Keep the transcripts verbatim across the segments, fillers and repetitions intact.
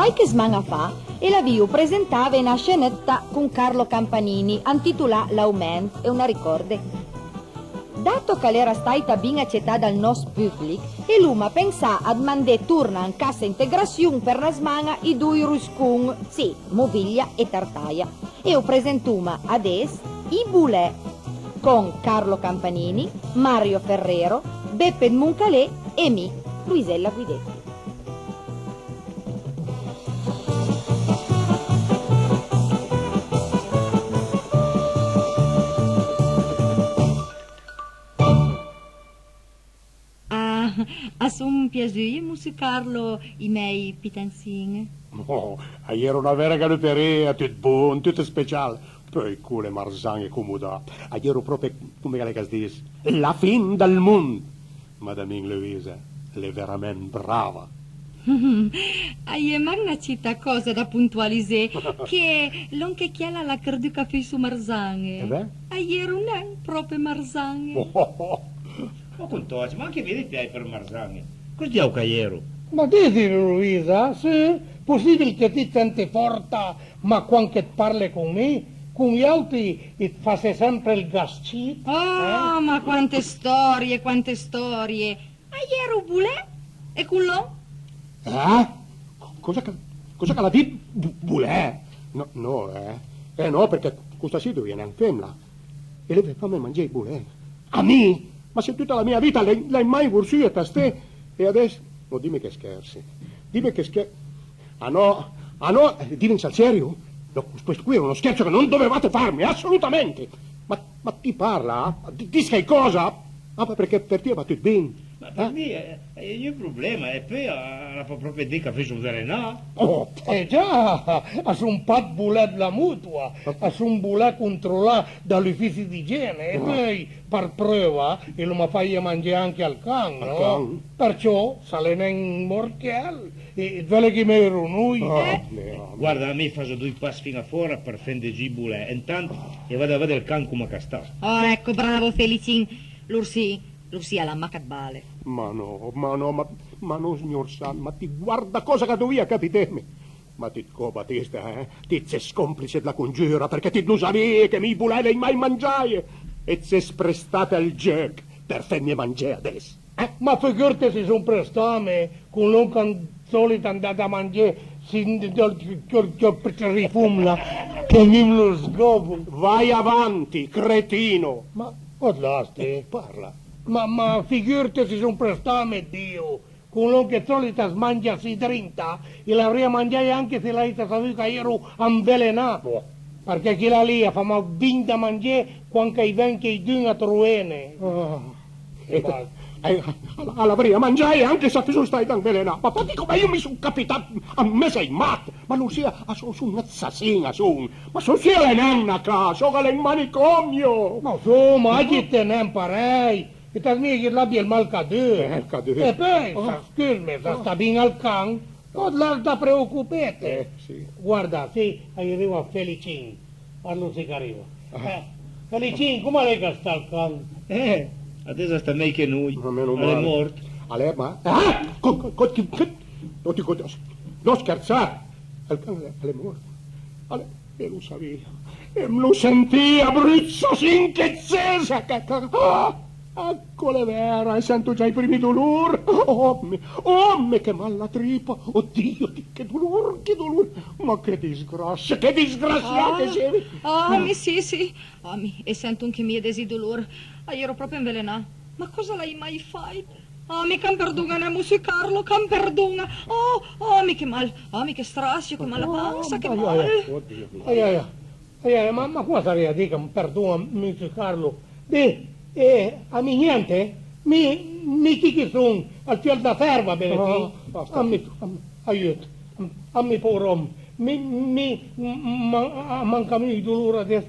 Quàiche sman-a fa, e l'avìo presentave na scenëtta con Carlo Campanini, antitolà L'aument, e o na ricòrde? Dato ch'a l'era stàita bin acetà dal nòst pùblich, e l'oma pensà a dmandé torna an cassa integrassion për na sman-a ij doi ruscon, sì, Moviglia e Tartaia. E o presentoma adess Ij bolè, con Carlo Campanini, Mario Ferrero, Beppe Moncalé e mi, Luisella Guidetti. Ah, a son piasùje, Mossur Carlo, ij mèi pitansin? Oh, a j'ero na vera galuperia, tut bon, tut special. Peui cole marzan-e comodà, a j'ero pròpe, come l'é ch'as dis, la fin dal mond. Madamin Luisa, l'é verament brava. A j'é mach na cita còsa da pontualizé, che lòn che chiel a l'ha credù ch'a fusso marzan-e. E beh? A j'ero nen pròpe marzan-e. Oh, oh, oh. Ma contòsme, ma anche mi i pias për marzan-e. Còs diaul ch'a j'ero? Ma dizilo, Luisa, sì, possibil che ti it sente fòrta, ma quand che it parle con mi, con j'àutri it fasse sempre ël gas cit, eh? Ah, ma quante stòrie, quante stòrie! A j'ero bolè? E con lòn? Eh? Còsa ch'a, còsa ch'a l'ha dit? Bo-, bolè? No, no, eh. Eh no, përchè costa sì a dovìa nen femla. E l'eve fame mangé ij bolè. A mi? Ma se tuta la mia vita l'hai, l'hai mai vorsùje tasté? E adess? No, dime che scherse. Dime che scher-, ah no, ah no, eh, dime sul serio? No, questo qui era uno scherzo che non dovevate farmi, assolutamente! Ma, ma ti parla? Di-, dis quaicosa? Ah, ma përchè për ti a va tut bin? Ma për mi, eh, a-i é gnun problema, e peui a, a l'ha pa pròpe dit ch'a fusso anvelenà. Oh! Eh già, a son pa ij bolè dla motoa, a son ij bolè controlà da l'ufissi d'igiene, e peui, për preuva, i l'oma faje mangé anche al can, no? Al can. Përciò, s'a l'é nen mòrt chiel, i, it veule ch'i meuron noi? Ah, eh? Guarda, mi i fasso doi pass fin-a fòra për fende giù ij bolè, e intant i vado a vëdde ël can coma ch'a sta. Oh, ecco, bravo Felicin, lor sì, lor sì a l'han mach ëd bale. Ma no, ma no, ma, ma no, Signor Sant, ma ti guarda còsa ch'a dovìa capiteme! Ma ti, cò, Batista, eh? Ti it ses complice dla congiura, përchè ti it lo savìe che mi ij bolè i l'hai mai mangìe, e it ses prestate al gieuch për feme mangé adess, eh? Ma figurte s'i son prestame, con lòn ch'an sòlit andà da mangé, sì, dal, dal, dal, dal rifom là, che mi am lo sgobo. Vai avanti, cretino! Ma, oh, là, ti. Eh, parla. Ma, ma figurte s'i son prestame, Dio! Con lòn che 'd sòlit as mangia sì drinta, i l'avrìa mangiaje anche s'i l'avìa savù ch'a j'ero anvelenà. Boh. Përchè chila lì a fa mach bin da mangé quand ch'a-i ven quaidun a troene. Ah. E basta. Eh, a, a l'avrìa mangiaje anche s'a fusso stàit anvelenà. Ma pò ti, come, mi son capità an mes ai mat? Ma lor sì a, a son, son assassin, a son. Ma lor sì a l'é nen na ca, a l'é un manicomio. Ma insoma, agjite nen parèj. E it as mia che it l'abie ël mal cadù? Eh, ël cadù. E peui, oh, s'a, scusme, s'a sta bin al can, oh, it l'has da preocupete. Eh, sì. Guarda, sì, a-i riva Felicin. Guarda, sì ch'a riva. Ah. Eh, Felicin, coma l'é ch'a sta ël can? Eh, adess a sta mej che noi. Ma meno male. A l'é mòrt. A l'é, ma, ah! Co-, co-, co-, ti, ti, no, ti, co-, no scherçà! Ël can a l'é, a l'é mòrt. A l'é, e lo savìo. E am lo sentìa, brut sassin che it ses, che, che, ah! Ecco, l'é vera, e sento già ij primi dolor. Oh, me, oh, me, che mal la tripa. Oh Dio, che dolor, che dolor. Ma che disgrasia, che disgrasià che semo. Ah, mi sì, sì. Ah, mi, e sento anche mi adess ij dolor. A j'ero pròpe anvelenà. Ma còsa l'hai mai fàit? Ah, mi ch'am perdon-a, Mossur Carlo, ch'am perdon-a. Oh, oh, mi che mal. Ah, mi che strasio, che mal a pansa, che mal. Ai, ai, ai. Ai, ai, ai, ma, ma coma sarìa dì ch'am perdon-a, Mossur Carlo? Dì, eh, a mi gnente? Mi, mi chi ch'i son? Ël fiol da serva, benedì. No, basta. A mi, a mi, aiut, a mi, a mi, pover òm. Mi, mi, m-, m-, a manca mi ij dolor adess.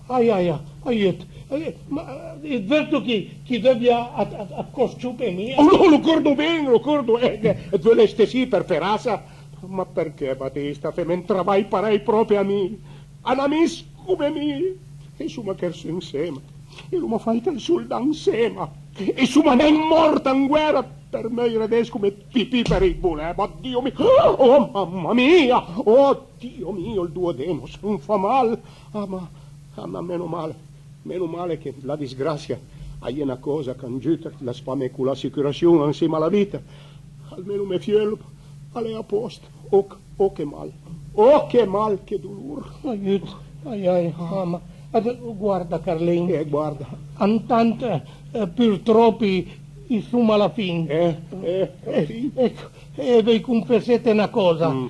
Ai, ai, ai, aiut. Eh, ma, eh, it veusto ch'i, ch'i deuvia a, a, a còs ciopé mi? Oh, no, lo cordo bin, lo cordo, eh, eh, it veule stessì për fé rasa? Ma përchè, Batista, feme un travaj parèj pròpe a mi? A n'amis come mi? E soma chërsù ansema, e l'oma fàit ël soldà ansema. E suma nen mòrt an guèra për meuire d'esse come pipì për ij bolè, ma Dio mio, oh mamma mia, oh Dio mio, ël duodeno, a më fa mal, ah ma, ah ma meno male, meno male che la disgrassia a-i é na còsa ch'a 'm giuta, ch'i l'has fame cola assicurassion ansima a la vita, almeno mè fieulo a l'é a pòst. Oh, oh che mal, oh che mal, che dolor. Aiut, ai ai, mama. Guarda, Carlin. Eh, guarda. Antant, eh, purtròp i, i soma a la fin. Eh, eh, a la fin. Ecco, e veuj confessete na còsa. Mm.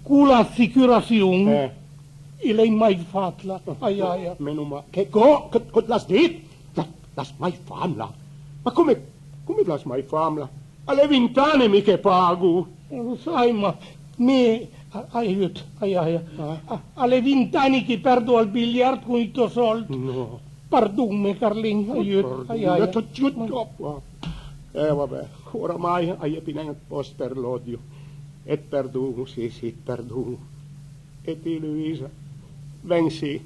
Cola assicurassion, eh, i l'hai mai fatla. Ai ai. Meno ma-, che co-, che, che l'has dit? L'has, l'has mai famla? Ma come, come l'has mai famla? A l'é vint ani mi che pago. Lo sai, ma mi, a-, aiut, ai ai. Eh? A, a l'é vint ani ch'i perdo al biliard con ij tò sòld. No. Pardonme, Carlin, aiut, ai ai. T'aiuto, t'aiuto. Eh, va bè, oramai a-i é pì nen ëd pòst për l'òdio. E 't perdono, sì, sì, 't perdono. E ti, Luisa, ven sì,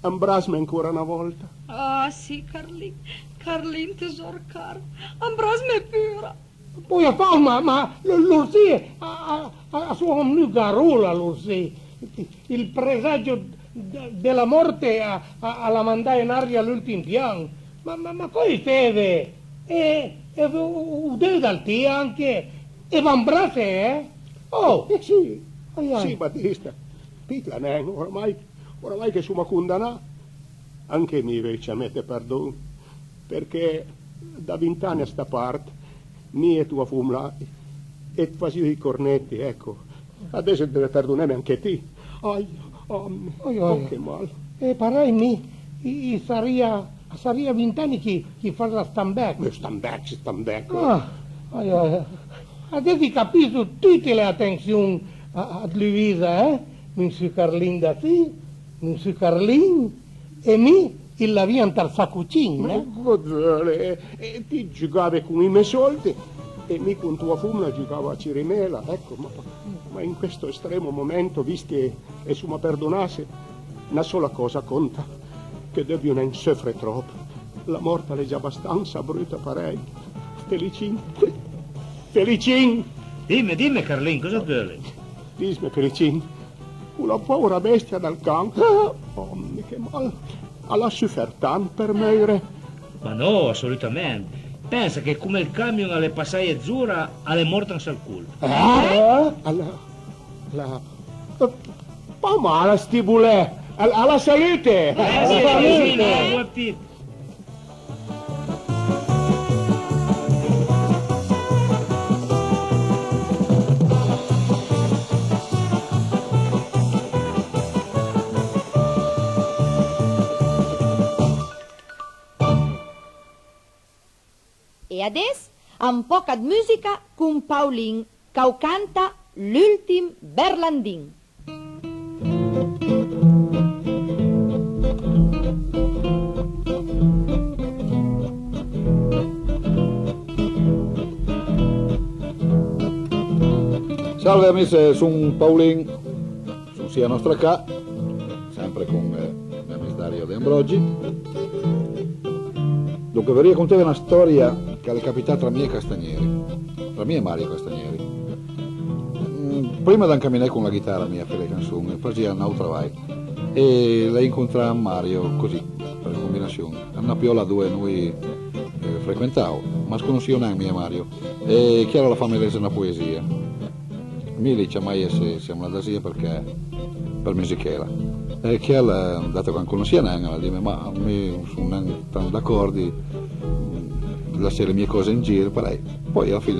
ambrasme ancora na vòlta. Ah, sì, Carlin, Carlin, tesor car, ambrasme pura. Pòja fàume, ma, ma l-, l'orsì a, a, a, a son vnù garola, l'orsì. Il presagio d-, de la morte a, a, a l'ha mandaje an aria a l'ùltim pian. Ma, ma, ma còsa i feve? E, e o, o, o deuda ël tì anche? E v'ambrasse, eh? Oh! Eh, sì. Ai, ai. Sì, Batista. Pitla nen, oramai, oramai che soma condanà, anche mi i veuj ciamete pardon, përchè da vint ani a sta part, mi e toa fomna, it fasìo ij corneti, ecco. Adess it deve perdoneme anche ti. Ai, oh, ai, oh, ai. Che mal. E parèj mi, i, i sarìa, a sarìa vint ani ch'i, ch'i fas la stand back. Ma stand back, stand back. Ah, ai, ai. Adess i capisso tute le atension a, a, ëd Luisa, eh? Monsieur Carlin da sì, Monsieur Carlin, e mi i l'avìa ant ël sacotin, eh? Ma còs veulo, eh, ti giugave con ij mè sòld e mi con toa fomna giugavo a cirimela, ecco, ma, ma in questo estremo momento, vist che e soma perdonasse, na sola còsa a conta, che deuvio nen seufre tròp. La mòrt a l'é già bastansa bruta parèj. Felicin, Felicin! Dime, dime, Carlin, còsa it veulo? Disme, Felicin, cola pòvra bestia dël can, oh, che mal, a l'ha sufert tant për meuire? Ma no, assolutament. Pensa che come ël camion a l'é passaje dzora, a l'é mòrt an sël colp. Eh? A l'ha, a l'ha, pa mal sti bolè. A, a la salute! Eh, sì, sì, sì, no, bon apetito. E adess, un pòch ëd mùsica con Paulin, ch'au canta L'ùltim berlandin. Salve amis, son Paulin, son sì a Nòstra Ca, sempre con, eh, mè amis Dario De Ambroggi. Donca, vorìa conteve na stòria ch'a l'é capità tra mi e Castagneri, tra mi e Mario Castagneri. Mm, prima d'ancaminè con la ghitara mi a fé le canson, fasìa n'àutr travaj e l'hai incontrà Mario così, për combinassion, a na piòla andoa noi, eh, frequentavo, ma as conossìo nen mi e Mario, e chiel a l'ha fame lese na poesìa. Mi l'hai ciamaje se, se semo andà via përchè, për musichela. E chiel, dato ch'am conossìa nen, a l'ha dime: "Ma mi son nen tant d'acòrdi, lassé le mie còse an gir", parèj. Pòj a la fin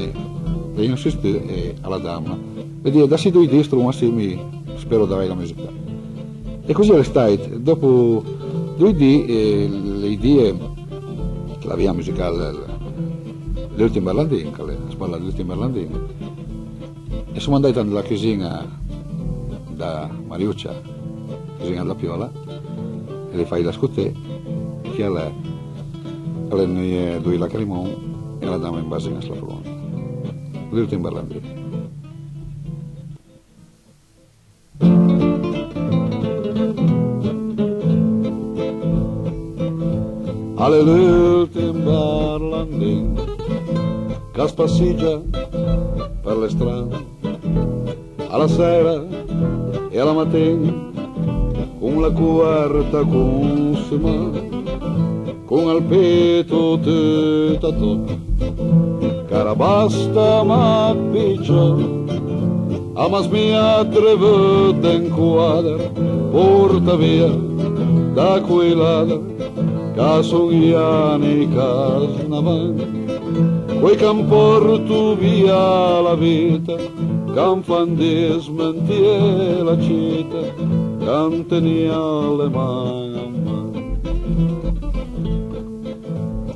l'hai insistì e a l'ha damla. E dije: "Dassi doi di, stroma, sì, mi spero d'avèj la mùsica." E così a l'é stàit. Dòp doi di, eh, l'hai dije, l'avìa musicà l-, l-, l'ùltim berlandin, ch'a l'é, as parla dë l'ùltim berlandin. E soma andàit an la cüzin-a da Mariuccia, cüzin-a dla piòla, e l'hai faila scoté, e chiel a l'é, a l'é vnùje doi lacrimon e a l'ha dame un basin an sla fronta. L'ùltim berlandin. Al e l'ültim berlandin ch'a spassigia për le strade, a la sèira e a la matin, con la coverta consumà, con ël pito tut a tòch, cara basta mach picciò, a m'ha smijà trëvut d'un quader portà via da coj lader ch'a son i ani ch'a së na van, coj ch'am pòrto via la vita, ch'am fan dismenté la cita, ch'am tenìa le man an man.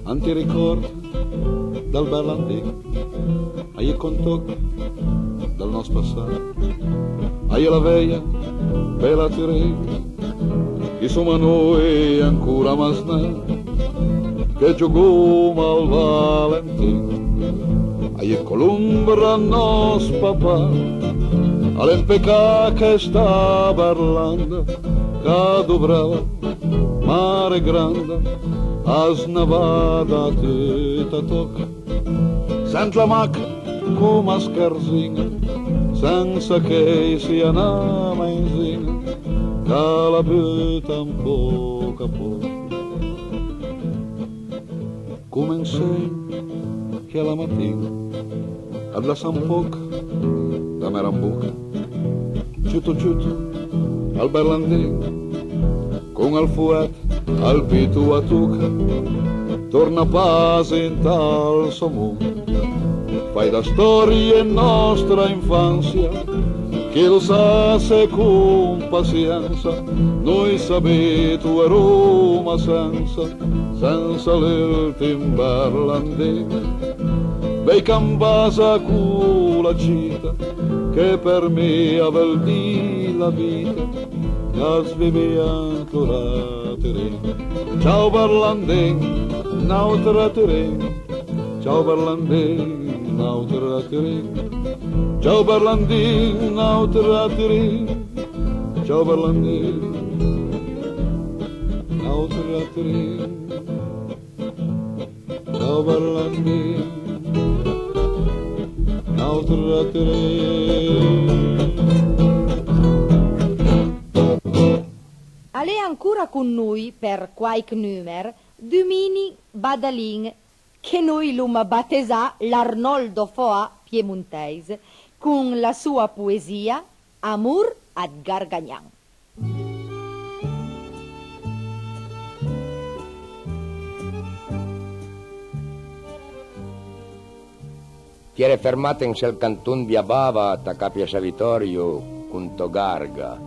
Ant ij ricòrd dël berlandin, a-i é con tòch dël nòst passà, a-i é la veja bela a Turin, ch'i soma noi ancora masnà, che giogoma al Valentin, a-i é co l'ombra ëd nòst papà, al é un pecà che sta berlanda ch'a dovrava mare granda, a së na vada tut a tòch. Sentla mach coma a scarzin-a, sensa ch'i sia na mainzin-a ch'a la buta un pòch a pòch. Coma un sògn che a la matin-a at lassa un pòch d'amèra an boca, ciuto ciuto ël berlandin, con ël foet al pito a toca, torna pase ant ël sò mond, fai da stòrie ëd nòstra infansia, chi lo sa se con pasiensa noi s'abitueroma sensa, sensa l'ültim berlandin. Vej ch'am vasa co la cita, che për mi a völ dì la vita, ch'as vivìa ancora a Turin. Ciao berlandin, n'àutra Turin. Ciao berlandin, n'àutra Turin. Ciao berlandin, n'àutra Turin. Ciao berlandin, n'àutra Turin. Ciao berlandin, n'àutra Turin. Al é ancora con noi për quàich nùmer Dominic Badalin, che noi l'oma batesà l'Arnoldo Foà piemontèis, con la soa poesìa Amor ëd garganhan. T'jere fermàt an sel canton via Bava, tacà a piassa Vitòrio, con tò garga,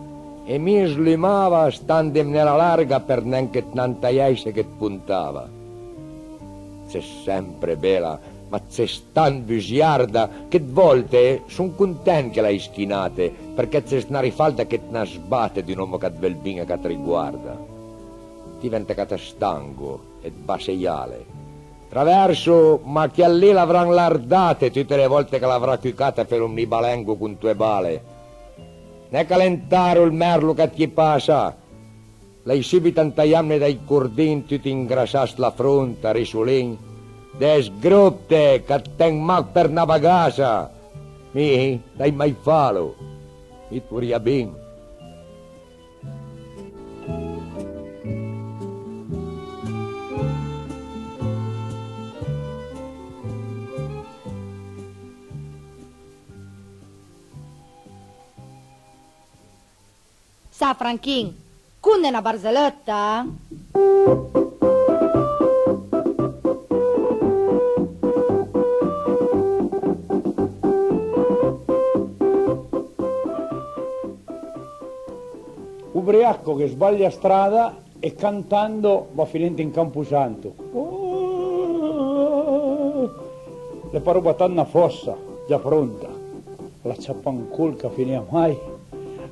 e mi slumava, stande an la larga, për nen che it n'antajèisse che it pontava. It ses sempre bela, ma it ses tant busiarda, che ëd vòlte son content che l'hai schinate, përchè it ses na rifalda che it na sbate d'un òmo ch'at völ bin e ch'at riguarda. Ti vente ch'at stango e it basse j'ale. Traverso, ma chiel lì l'avran lardate tute le vòlte ch'a l'avrà cucàt a fé l'omnibalengo con toe bale. Né ch'a l'é an taro ël merlo ch'a t'je passa, l'hai sùbit antajamne dai cordin, tut ingrassà s'la fronta, risolin, dësgropte, ch'at ten mach për na bagassa. Mi, l'hai mai falo, mi it vorìa bin. Sa, Franchin, conde na barzelëtta? Ubriaco che sbaglia strada e cantando va a finire in camposanto. Oh! L'é parobà tant na fòssa, già pronta. L'ha ciapà un col ch'a finìa mai.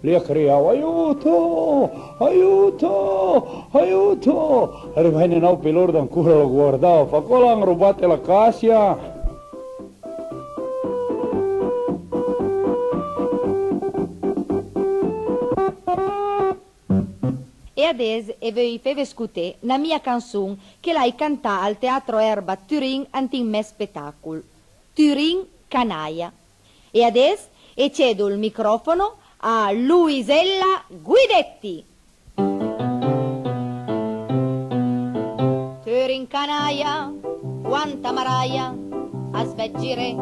Lì a criavo: "Aiuto! Aiuto! Aiuto!" Arivaine n'àut pi lord ancora lo guardava, fa: "Cola, an robate la cassia!" E adess e veuj feve scoté na mia canson che l'hai cantà al Teatro Erba ëd Turin ant un mè spetàcol, Turin canaia. E adess e cedo ël micròfono a Luisella Guidetti. Turin canaia, quanta maraia, as vèd giré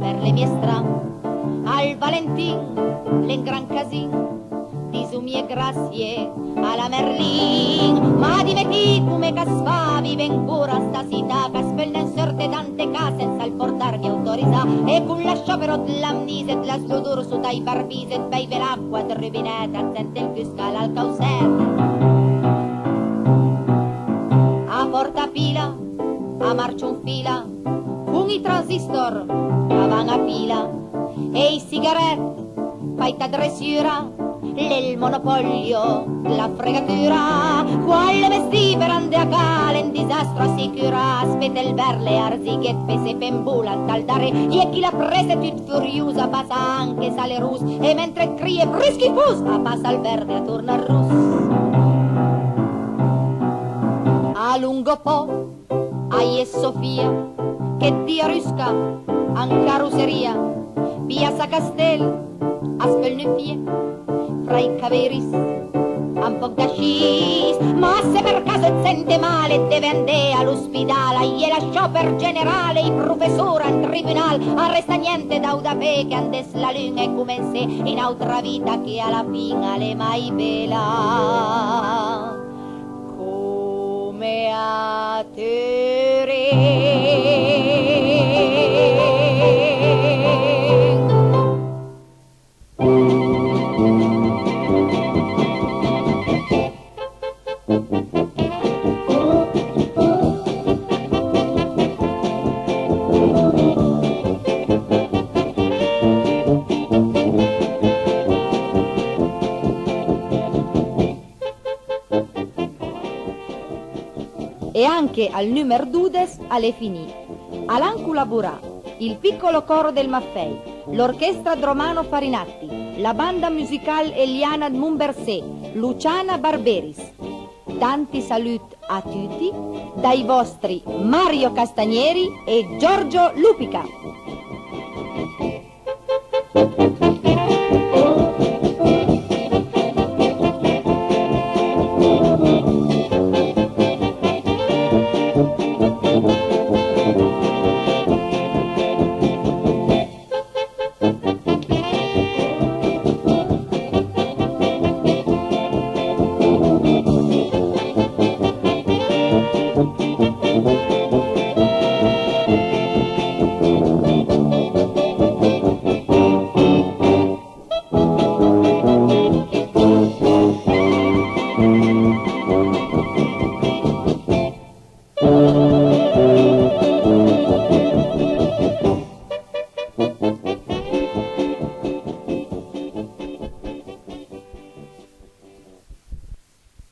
për le mie stra. Al Valentin, l'é un gran casin, disomie grasie a la Merlin. Ma dime ti come ch'as fa a vive ancora a sta cità, ch'as peul nen seurte da ante ca sensa ël portarghe autorizà. E con la sciopero dl'amnise, dla slodor sota i barbise, ëd beive l'acqua ëd rubinèt, a sente ël gust ch'a l'ha ël caussèt. A porta pila, a marcio an fila, con i transistor ch'a van a pila, e i sigarèt fàit a dressura, l'é ël monopolio dla fregatura. Quale vestì për andé a ca, l'é un disastro assicurà, a spete ël verle, a rziche ëd pesse, pembola ant ël daré, e chi la presse tut furios, a passa anche s'al é ross, e mentre 't crie: "Brut schifos!", a passa ël verde, a torna ël ross. A Longo Pò a j'é Sofia, che tia rusca an carosseria, Piassa Castel as peul nu fié, fra i cavei riss, un pòch d'ascís. Ma se për caso 't sente mal e 't deve andé a l'ospidal, a j'é la sciopero general, i professor an tribunal, a resta gnente d'àutr da fé che andé sla lun-a e comensé un'àutra vita che a la fin a l'é mai bela. Come a Turin. E anche al numer dodes a l'é finì. A l'han colaborà il Piccolo Coro del Maffei, l'Orchestra ëd Romano Farinatti, la Banda Musical Eliana ëd Mombersé, Luciana Barberis. Tanti salut a tuti dai vòstri Mario Castagneri e Giorgio Lupica.